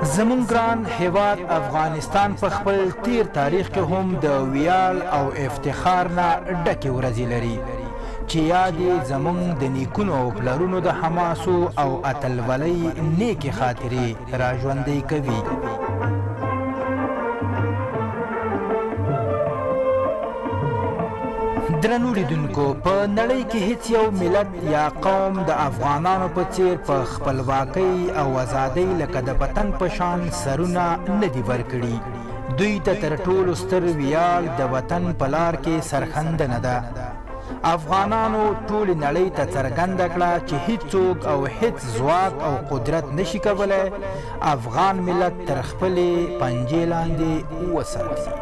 زمونږ ګران هیواد افغانستان په خپل تیر تاریخ کې هم د ویاړ او افتخار نه ډکې ورځې لري چې یاد یې زمونږ د نیکونو او پلرونو د حماسو او اتلولۍ نیکې خاطرې راژوندۍ کوي. درنو لیدونکو، په نړۍ کې هیڅ یو ملت یا قوم د افغانانو په څیر په خپلواکۍ او ازادۍ لکه د پتنګ په شان سرونه نه دي ورکړي. دوی ته تر ټولو ستر ویاړ د وطن په لار کې سرښندنه ده. افغانانو ټولې نړۍ ته څرګنده کړه چې هیڅوک او هیڅ ځواک او قدرت نشي کولای افغان ملت تر خپلې پنجې لاندې وساتي.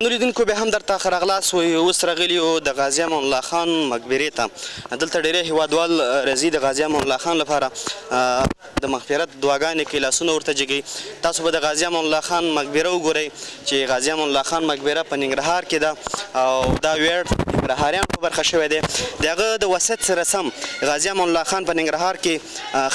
نو لیدونکو به هم درته ښه راغلاست وایو. اوس راغلي یو د غازي امان الله خان مقبرې ته. دلته ډېری هیوادوال راځي د غازي امان الله خان لپاره د مغفرت دعاګانې کوي، لاسونه ورته جګوي. تاسو به د غازي امان الله خان مقبره وګورئ چې غازي امان الله خان مقبره په ننګرهار کې ده او دا ویاړ ننګرهاریانو په برخه شوی دی. د هغه د وصیت سره سم غازي امان الله خان په ننګرهار کې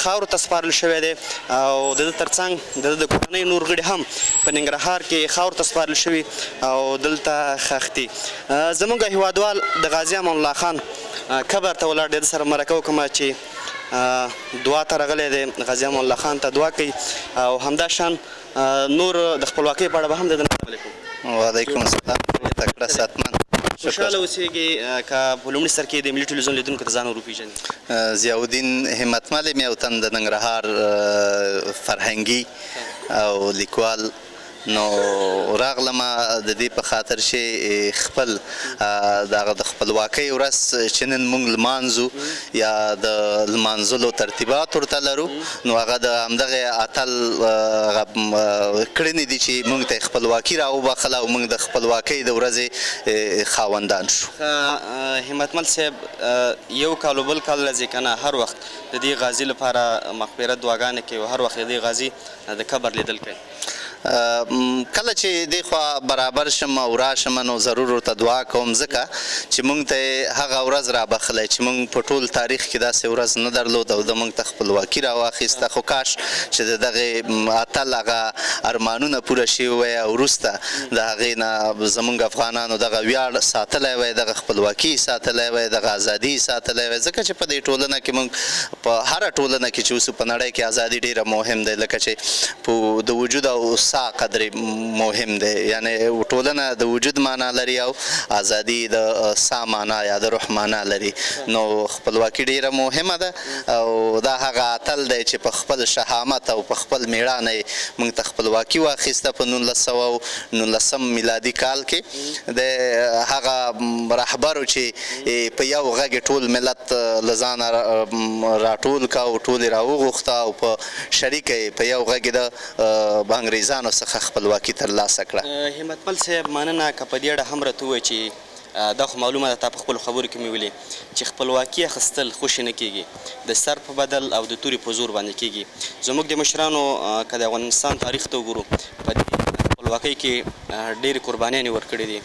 خاورو ته سپارل شوی دی او د ده ترڅنګ د ده د کورنۍ نور غړي هم په ننګرهار کې خاورو ته سپارل شوي او دلته ښخ دي. زموږ هیوادوال د غازي امان الله خان قبر ته ولاړ دی، ده سره مرکه وکړم چې دعا ته راغلی دی، غازي امان الله خان ته دعا کوي او همدا شان نور د خپلواکۍ په اړه به هم د ده. علیکم. وعلیکم السلام. تکړه صحتمند. خوشحاله اوسېږئ. که په لومړي سر کې د ملي ټلویزیون لیدونکو ته ځان ور وپېژني. ضیاءالدین همتمل یم، یو تن د ننګرهار فرهنګي او لیکوال. نو راغلم د دې په خاطر چې خپل دغه د خپلواکۍ ورځ چې نن موږ لمانځو یا د لمانځلو ترتیبات ورته لرو، نو هغه د همدغه اتل هغه کړنې دي چې موږ ته خپلواکي راوبخښله او موږ د خپلواکۍ د ورځې خاوندان شو. همتمل صاحب، یو کال او بل کال راځي که نه هر وخت د دې غازي لپاره مغفرت دعاګانې کوي او هر وخت د دې غازي د قبر لیدل کوي؟ کله چې دې خوا برابر شم او راشم نو ضرور ورته دعا کوم، ځکه چې مونږ ته هغه ورځ رابخښلی چې مونږ په ټول تاریخ کې داسې ورځ نه درلود او د مونږ ته خپلواکي راواخیسته. خو کاش چې د دغې اتل هغه ارمانونه پوره شوي وای او وروسته د هغې نه زمونږ افغانانو دغه ویاړ ساتلی وای، دغه خپلواکي ساتلی وای، دغه ازادي ساتلی وای. ځکه چې په دې ټولنه کې مونږ په هره ټولنه کې چې اوسو په نړۍ کې ازادي ډېره مهم دی، لکه چې په د وجود او سا قدر مهم دی. یعنی ټولنه د وجود معنا لري او ازادي د سا معنا یا د روح معنا لري. نو خپلواکي ډیره مهمه ده او دا هغه اتل دی چې په خپل شهامت او په خپل میړانه یې موږ ته خپلواکي واخیسته په 1919 میلادي کال کې. د هغه رهبر چې په یو غږ ټول ملت له ځانه راټول کا او ټول یې راوغوښته او په شریکه یې په یو غږ د انګریزانو څخه خپلواکي ترلاسه کړه. همتمل صاحب مننه. که په دې اړه هم راته ووایې چې دا خو معلومه ده، تا په خپلو خبرو کې مې ویلي چې خپلواکي اخیستل خوشې نه کېږي، د سر په بدل او د تورې په زور باندې کېږي. زموږ د مشرانو که د افغانستان تاریخ ته وګورو، په دې خپلواکۍ کې ډېرې قربانیانې ورکړې دي،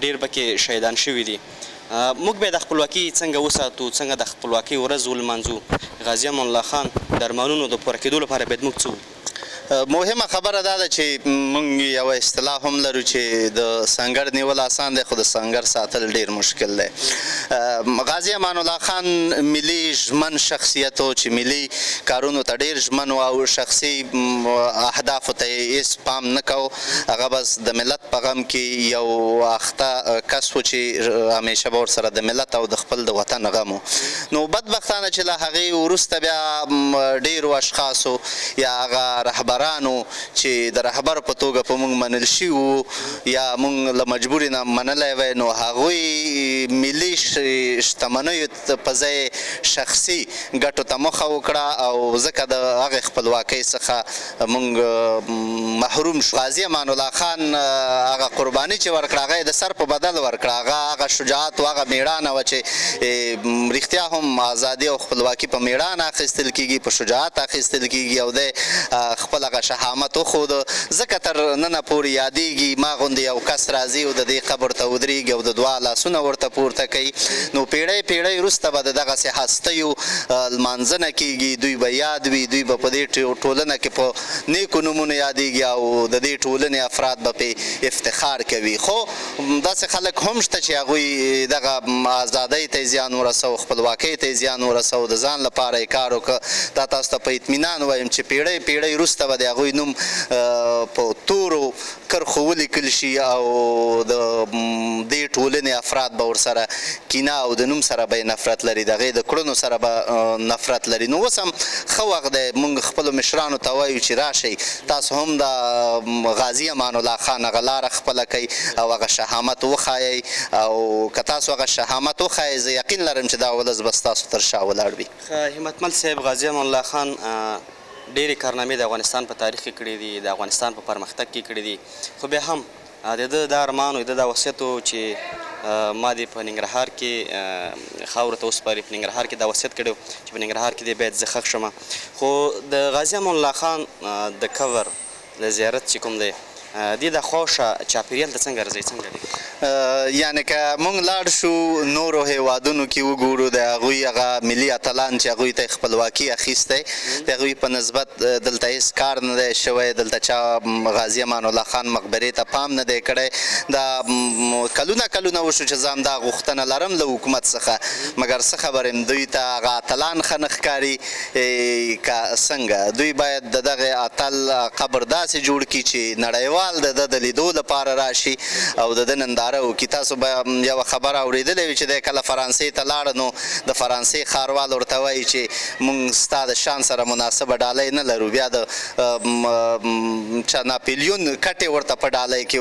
ډېر پکې شهیدان شوي دي. موږ به د خپلواکي څنګه وساتو، څنګه د خپلواکۍ ورځ ولمانځو؟ غازي امان الله خان د ارمانونو د پوره کېدو لپاره باید موږ څه وکړو؟ مهمه خبره دا ده چې موږ یوه اصطلاح هم لرو چې د سنګر نیول اسان دی خو د سنګر ساتل ډیر مشکل دی. غازي امان الله خان ملي ژمن شخصیت و چې ملي کارونو ته ډیر ژمن و او شخصي اهدافو ته یې هیڅ پام نه کاوه. هغه بس د ملت په غم کې یو اخته کس و چې همیشه به ورسره د ملت او د خپل د وطن غم و. نو بدبختانه چې له هغې وروسته بیا ډیرو اشخاصو یا هغه رهبرانو چې د رهبر په توګه په موږ منل شوي وو یا موږ له مجبورې نه منلی وای، نو هغوی ملي شتمنیو په ځای شخصي ګټو ته مخه وکړه او ځکه د هغې خپلواکۍ څخه موږ محروم شو. غازي امان الله خان هغه قرباني چې ورکړه، هغه یې د سر په بدل ورکړه. هغه هغه شجاعت او هغه میړانه وه چې رښتیا هم ازادي او خپلواکي په میړانه اخیستل کیږي، په شجاعت اخیستل کیږي، او دی خپل هغه شهامت وښود، ځکه تر ننه پورې یادیږي. ما غوندې یو کس راځي او د دې قبر ته ودرېږي او د دعا لاسونه ورته پورته کوي، نو پیړۍ پیړۍ وروسته به د دغسې هستیو لمانځنه کیږي، دوی به یاد وي، دوی به په دې ټولنه کې په نیکو نومونو یادیږي او د دې ټولنې افراد به پې افتخار کوي. خو داسې خلک هم شته چې هغوی دغه ازادۍ ته زیان ورسو، خپلواکۍ ته زیان ورسو، د ځان لپاره یې کار وکړ. دا تاسو ته په اطمینان وایم چې پیړۍ پیړۍ وروسته به د هغوی نوم په تورو کرښو ولیکل شي او د دې ټولنې افراد به ورسره کینه او د نوم سره به یې نفرت لري، د هغې د کړنو سره به نفرت لري. نو اوس هم ښه وخت دی، موږ خپلو مشرانو ته وایو چې راشئ تاسو هم د غازي امان الله خان هغه لاره خپله کړئ او هغه شهامت وښایئ، او که تاسو هغه شهامت وښایئ، زه یقین لرم چې دا ولس به ستاسو تر شا ولاړ وي. همتمل صاحب، غازي امان الله خان ډېرې کارنامې د افغانستان په تاریخ کې کړې دي، د افغانستان په پرمختګ کې کړې دي، خو بیا هم د ده دا ارمان او د ده دا وصیت و چې ما دې په ننګرهار کې خاورو ته وسپاري، په ننګرهار کې دا وصیت کړی چې په ننګرهار کې دې باید زه ښخ شم. خو د غازي امان الله خان د قبر د زیارت چې کوم دی، دې د خواوشا چاپیریال ته څنګه راځئ، څنګه دی؟ یعنې که موږ لاړ شو نورو هیوادونو کې وګورو، د هغوی هغه ملي اتلان چې هغوی ته خپلواکي اخیستی، د هغوی په نسبت دلته هیڅ کار نه دی شوی، دلته چا غازي امان الله خان مقبرې ته پام نه دی کړی. دا کلونه کلونه وشو چې زه همدا غوښتنه لرم له حکومت څخه، مګر څه خبر یم دوی ته هغه اتلان ښه نه ښکاري که څنګه. دوی باید د دغه اتل قبر داسې جوړ کړي چې نړیوال د ده د لیدو لپاره راشي او د ده ننداره وکړي. تاسو به یوه خبره اورېدلې وي چې دی کله فرانسې ته لاړ، نو د فرانسې ښاروال ورته وایي چې موږ ستا د شان سره مناسبه ډالۍ نه لرو. بیا د چا ناپیلیون کټې ورته په ډالۍ کې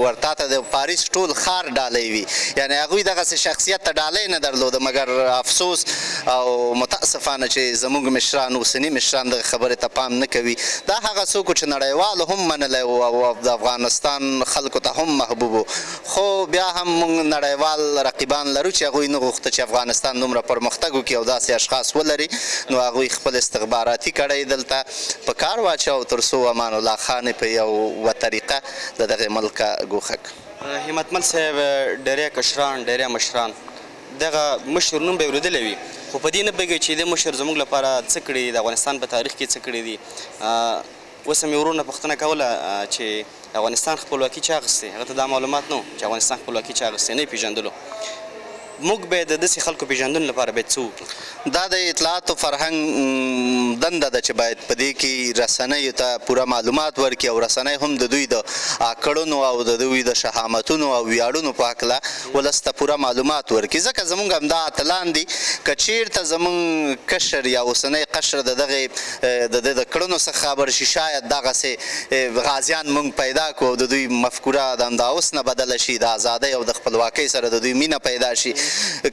ورته ته د پاریس ټول ښار ډالۍ وي، یعنې هغوی دغسې شخصیت ته ډالۍ نه درلوده. مګر افسوس او متاسفانه چې زموږ مشران، اوسني مشران دغه خبرې ته پام نه کوي. دا هغه څوک چې نړیوالو هم منلی و او د افغانستان خلکو ته هم محبوب و، خو بیا هم موږ نړیوال رقیبان لرو چې هغوی نه غوښته چې افغانستان دومره پرمختګ وکړي او داسې اشخاص ولري، نو هغوی خپل استخباراتي کړۍ دلته په کار واچاو تر څو امان الله خان په یوه طریقه د دغه ملکه ګوښه کړ. همتمل صاحب، ډېری کشران، ډېری مشران دغه مشر نوم به اورېدلی وي، خو په دې نه پوهېږي چې دې مشر زموږ لپاره څه کړي، د افغانستان په تاریخ کې څه کړي دي. اوس مې ورور نه پوښتنه کوله چې افغانستان خپلواکي چا اخیستې، هغه ته دا معلومات نه و چې افغانستان خپلواکي چا اخیستې، نه یې پېژندلو. موږ به د داسې خلکو پېژندنې لپاره باید څه وکړو؟ دا د اطلاعاتو فرهنګ دنده ده چې باید په دې کې رسنیو ته پوره معلومات ورکړي او رسنۍ هم د دوی د کړنو او د دوی د شهامتونو او ویاړونو په هکله ولس ته پوره معلومات ورکړي، ځکه زموږ همدا اتلان دي. که چیرته زموږ کشر یا اوسنی قشر د دغه د ده د کړنو څخه خبر شي، شاید دغسې غازیان موږ پیدا کړو او د دوی مفکوره د همدا اوس نه بدله شي، د ازادۍ او د خپلواکۍ سره د دوی مینه پیدا شي.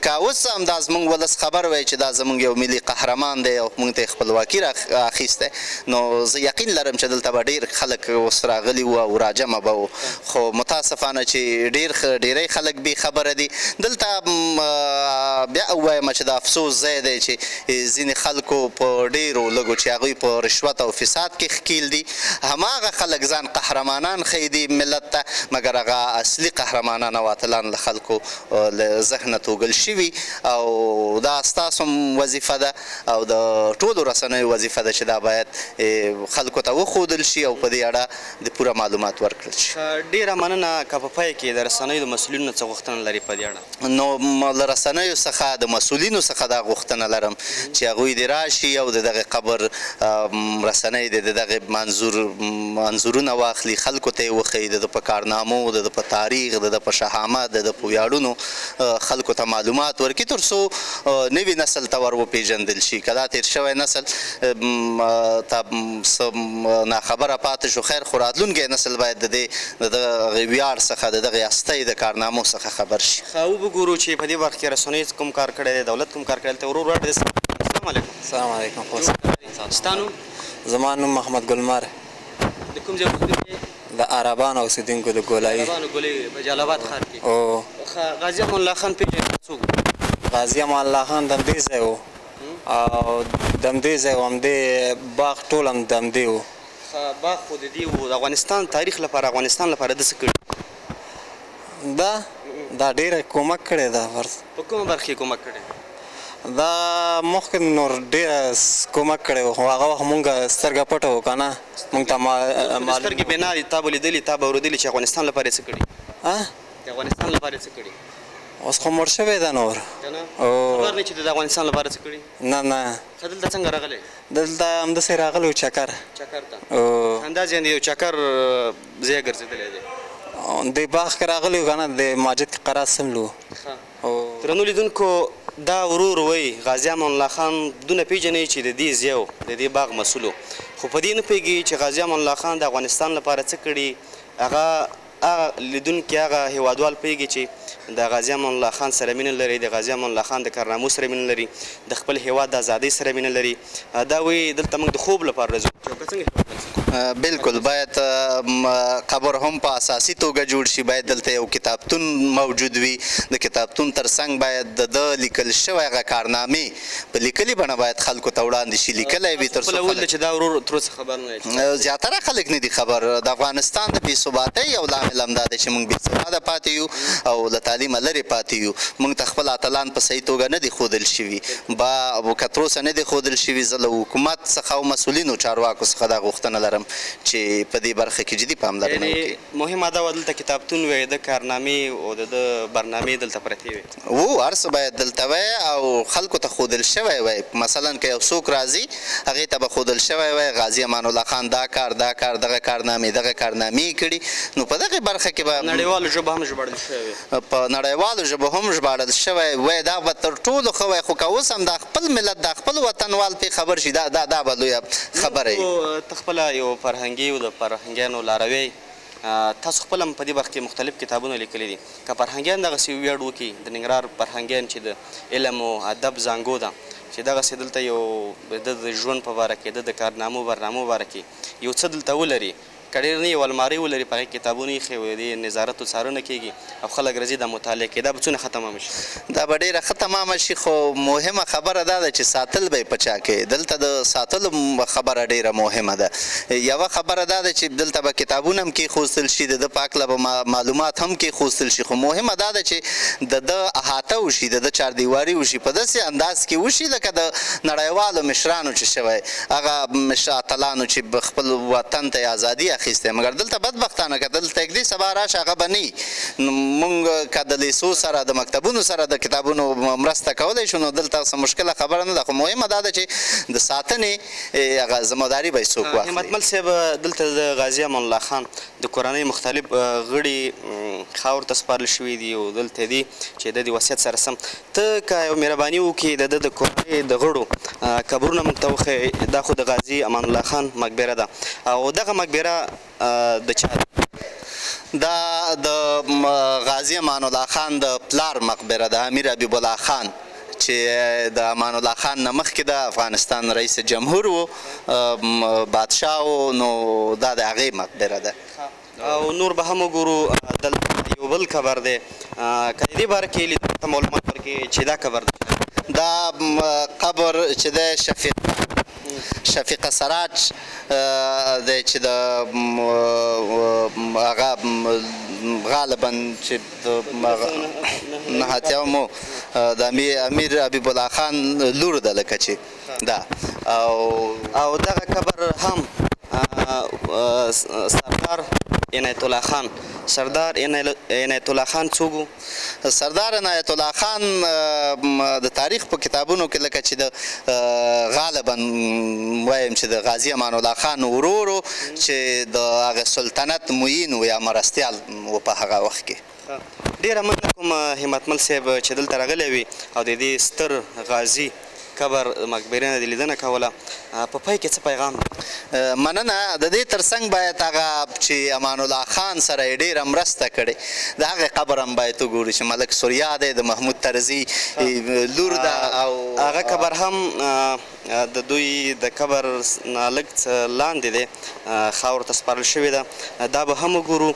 که اوس همدا زموږ ولس خبر وای چې دا زموږ یو ملي قهرمان دی او موږ ته خپلواکي را اخیستی، نو زه یقین لرم چې دلته به ډېر خلک اوس راغلي وو او راجمع به وو. خو متاسفانه چې ډېری خلک بې خبره دي. دلته بیا ووایم چې د افسوس ځای دی چې ځینې خلکو په ډېرو لږو چې هغوی په رشوت او فساد کې ښکیل دي، هماغه خلک ځان قهرمانان ښیي دي ملت ته، مګر هغه اصلي قهرمانان او اتلان له خلکو له ذهنه توږل شوي. او دا ستاسو هم وظیفه ده او د ټولو رسنیو وظیفه ده چې دا باید خلکو ته وښودل شي او په دې اړه د پوره معلومات ورکړل شي. ډېره مننه. که په پای کې د رسنیو د مسؤلینو نه څه غوښتنه لري په دې اړه؟ نو له رسنیو څخه، د مسؤلینو څخه دا غوښتنه لرم چې هغوی دې راشي او د دغه قبر رسنۍ دې د دغه منظورونه واخلي، خلکو ته یې وښیي، د ده په کارنامو، د ده په تاریخ، د ده په شهامت، د ده په ویاړونو خلکو ته معلومات ورکړي، تر څو نوي نسل ته ور وپېژندل شي. که دا تېر شوی نسل ته څه ناخبره پاتې شو، خیر، خو راتلونکی نسل باید د دې د دغه ویاړ څخه، د دغې هستۍ د کارنامو څخه خبر شي. ښه، وګورو چې په دې برخه کې رسنیو کوم کار کړی دی، دولت کوم کار کړی. هلته ورور ولاړ دی. السلام علیکم. السلام علیکم. ستا نوم؟ زما نوم محمد ګلمر. د کوم ځای اوسېدونکی؟ د عربانو اوسېدونکو د ګولایي. عربانو ګولۍ په جلال آباد ښار کې. او. غازي امان الله خان پېژنې څوک و؟ غازي امان الله خان د همدې ځای و او د همدې ځای و، همدې باغ ټول هم د همدې و. ښه، باغ خو د دې و، د افغانستان تاریخ لپاره، افغانستان لپاره ده څه کړي؟ دا دا ډېره کومک کړی ده. په کومه برخه کې کومک کړی؟ دا مخکې نور ډېره کومک کړی و، خو هغه وخت مونږ سترګه پټه و که نه، مونږ ته معلوم. سترګې بنا دي، تا به لیدلي، تا به اورېدلي چې افغانستان لپاره یې څه کړي؟ د افغانستان لپاره یې څه کړي؟ اوس خو مړ شوی ده نور. که نه؟ خبر نه چې د افغانستان لپاره څه کړي؟ نه نه. ښه، دلته څنګه راغلی؟ دلته همداسې راغلی و چکر. چکر ته. انداز یعنې یو چکر ځای ګرځېدلی دی. د باغ کې راغلی و که نه، د ماجد کې قرار سملو. ښه، درنو لیدونکو، دا ورور وایي غازي امان الله خان دونه پېژنئ چې د دې ځای و، د دې باغ مسؤل و، خو په دې نه پوهېږي چې غازي امان الله خان د افغانستان لپاره څه کړي. هغه هغه لیدونکي، هغه هیوادوال پوهېږي چې د غازي امان الله خان سره مینه لري، د غازي امان الله خان د کارنامو سره مینه لري، د خپل هیواد د ازادۍ سره مینه لري. دا وایي دلته موږ د خوب لپاره راځو. چوکه څنګه هیواد؟ بالکل، باید قبر هم په اساسي توګه جوړ شي. باید دلته یو کتابتون موجود وي. د کتابتون ترڅنګ باید د ده لیکل شوی هغه کارنامې په لیکلي بڼه باید خلکو ته وړاندې شي، لیکلی وي، تر څو خپله چې دا ورور تر اوسه خبر نه دی. زیاتره خلک نه دي خبر. د افغانستان د بې ثباتۍ یو لامل هم دا دی چې موږ بې سواده پاتې یو او له تعلیمه لرې پاتې یو. موږ ته خپل اتلان په صحیح توګه نه دي ښودل شوي، با که تر اوسه نه دي ښودل شوي. زه له حکومت څخه او مسؤلینو چارواکو څخه دا غوښتنه لرم چې په دې برخه کې جدي پاملرنه وکړي. مهمه دا وه دلته کتابتون وی، د کارنامې او د ده برنامې دلته پرتې وې. وو، هر څه باید دلته وای او خلکو ته ښودل شوی وای. مثلا که یو څوک راځي، هغې ته به ښودل شوی وای غازي امان الله خان دا کار، دا کار، دغه کارنامې، دغه کارنامې یې کړي. نو په دغې برخه کې به نړیوالو ژبو هم ژباړل شوی وي. په نړیوالو ژبو هم ژباړل شوی وای، دا به تر ټولو ښه وای. خو که اوس هم دا خپل ملت، دا خپل وطنوال پرې خبر شي، دا دا دا به لویه خبره وي. ته خپله یو فرهنګي او د فرهنګیانو لاروی، تاسو خپل هم په دې برخه کې مختلف کتابونه لیکلي دي. که فرهنګیان دغسې ویاړ وکړي، د ننګرهار فرهنګیان چې د علم او ادب زانګو ده، چې دغسې دلته یو د ده د ژوند په باره کې، د ده د کارنامو برنامو باره کې یو څه دلته ولري، که ډېر نه یو المارۍ ولري، په هغې کتابونه ایښي وي، دې نظارت او څارنه کېږي او خلک راځي دا مطالعه کوي، دا به څونه ښه تمامه شي؟ دا به ډېره ښه تمامه شي، خو مهمه خبره دا ده چې ساتل به یې په چا کې. دلته د ساتلو خبره ډېره مهمه ده. یوه خبره دا ده چې دلته به کتابونه هم کېښوستل شي، د ده په هکله به معلومات هم کېښوستل شي، خو مهمه دا ده چې د ده احاطه وشي، د ده چاردیواري وشي، په داسې انداز کې وشي لکه د نړیوالو مشرانو چې شوی، هغه اتلانو چې خپل وطن ته یې ازادي اخیستی. مګر دلته بدبختانه که دلته ږدې سبا راشه هغه به نه وي. نو مونږ که د لیسو سره، د مکتبونو سره د کتابونو مرسته کولی شو، نو دلته څه مشکله خبره نه ده. خو مهمه دا ده چې د ساتنې هغه ذمه داري به یې څوک واخلي. همتمل صاحب، دلته د غازي امان الله خان د کورنۍ مختلف غړي خاور ته سپارل شوي دي او دلته دي چې د دې وصیت سره سم، ته که یو مهرباني وکړي د ده د کورنۍ د غړو قبرونه موږ ته وښیې. دا خو د غازي امان الله خان مقبره ده، او دغه مقبره د چا ده؟ دا د غازي امان الله خان د پلار مقبره ده، امیر حبیب الله خان، چې د امان الله خان نه مخکې د افغانستان رئیس جمهور و، بادشاه و، نو دا د هغې مقبره ده. او نور به هم وګورو. دلته یو بل قبر دی، که د دې باره کې لیدونکو ته معلومات ورکړي چې دا قبر دی؟ دا قبر چې دی شفیقه سراج دی، چې د هغه غالبا چې د 89 مو د امیر حبیب الله خان لور ده، لکه چې دا او دغه قبر هم سردار عنایت الله خان. سردار عنایت الله خان څوک و؟ سردار عنایت الله خان د تاریخ په کتابونو کې لکه چې د غالبا وایم چې د غازي امان الله خان ورور و، چې د هغه سلطنت معین و یا مرستیال و په هغه وخت کې. ډېره مننه کوم همتمل صاحب چې دلته راغلی وي او د دې ستر غازي قبر مقبرې نه دې لیدنه کوله. په پای کې څه پیغام لرې؟ مننه. د دې تر څنګ باید هغه چې امان الله خان سره یې ډېره مرسته کړې، د هغې قبر هم باید وګورو چې ملک سوریا دی، د محمود طرزي لور ده. او هغه قبر هم د دوی د قبر نه لږ څه لاندې دی، خاورو ته سپارل شوې ده، دا به هم وګورو.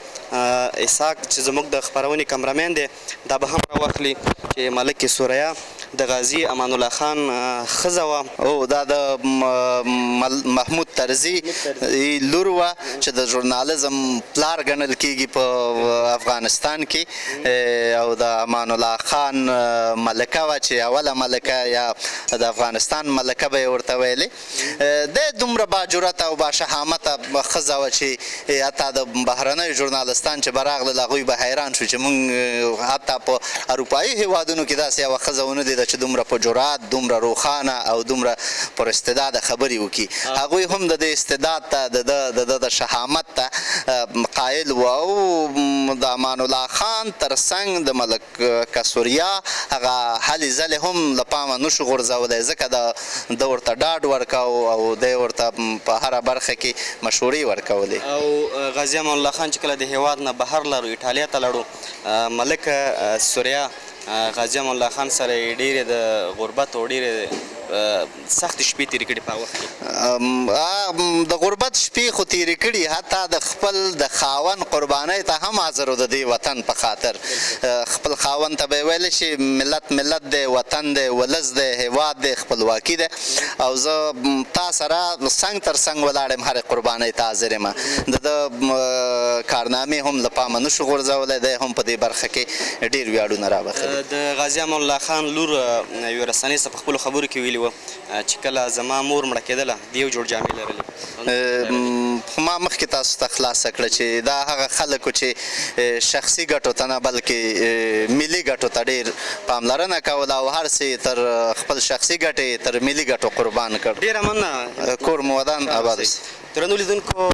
اسحاق چې زموږ د خپرونې کمرمین دی، دا به هم راواخلي چې ملک سوریا د غازي امان الله خان ښځه وه. او دا د محمود طرزي لور وه چې د ژورنالیزم پلار ګڼل کیږي په افغانستان کې، او د امان الله خان ملکه وه چې اوله ملکه یا د افغانستان ملکه به یې ورته ویلې. د دومره باجرته او باشهامته ښځه وه چې حتی د بهرنیو ژورنالستان چې به راغلل، هغوی به حیران شو چې مونږ حتی په اروپایي هیوادونو کې داسې یوه ښځه ونه لیده چې دومره په جرأت، دومره روښانه او دومره پر استعداد خبرې وکړي. هغوی هم د دې استعداد ته، د ده د شهامت ته قایل وو. او د امان الله خان تر څنګ د ملک کسوریا هغه هلې ځلې هم له پامه نشو غورځولی، ځکه ده ورته ډاډ ورکاو او دی ورته په هره برخه کې مشورې ورکولې. او غازي امان الله خان چې کله د هیواد نه بهر لاړو، ایټالیا ته لاړو، ملکه سوریا غازي امان الله خان سره یې ډېرې د غربت او ډېرې سختې شپې تېرې کړي په وخت کې. د غربت شپې خو تېرې کړي، حتی د خپل د خاوند قربانۍ ته هم حاضر و د دې وطن په خاطر. خپل خاوند ته به یې ویل چې ملت ملت دی، وطن دی، ولس دی، هیواد دی، خپلواکي دی، او زه تا سره څنګ تر څنګ ولاړ یم، هرې قربانۍ ته حاضر یم. د ده کارنامې هم له پامه نشو غورځولی، دی هم په دې برخه کې ډېر ویاړونه رابخښلي. د غازي امان الله خان لور یوې رسنۍ سره په خپلو خبرو کې ویلي وه چې کله زما مور مړه کېدله، د یو جوړ جامې لرلې. خو ما مخکې تاسو ته خلاصه کړه چې دا هغه خلک وو چې شخصي ګټو ته نه بلکې ملي ګټو ته ډېر پاملرنه کوله او هر څه یې تر خپل شخصي ګټې تر ملي ګټو قربان کړ. ډېره مننه. کور مو ودان، اباد اوسئ. درنو لیدونکو،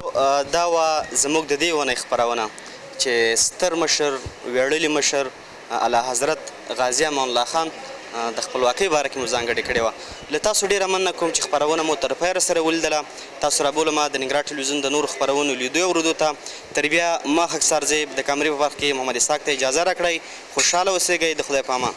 دا وه زموږ د دې اونۍ خپرونه چې ستر مشر، ویاړلي مشر اعلیحضرت غازي امان الله خان د خپلواکۍ باره کې مو ځانګړې کړې وه. له تاسو ډېره مننه کوم چې خپرونه مو تر پیره سره ولیدله. تاسو رابولم د ننګرهار ټلویزیون د نورو خپرونو لیدو او اورېدو ته. تر بیا ما خاکسار زیب د کامرې په برخه کې محمد اسحاق ته اجازه راکړئ. خوشحاله اوسېږئ. د خدای په امان.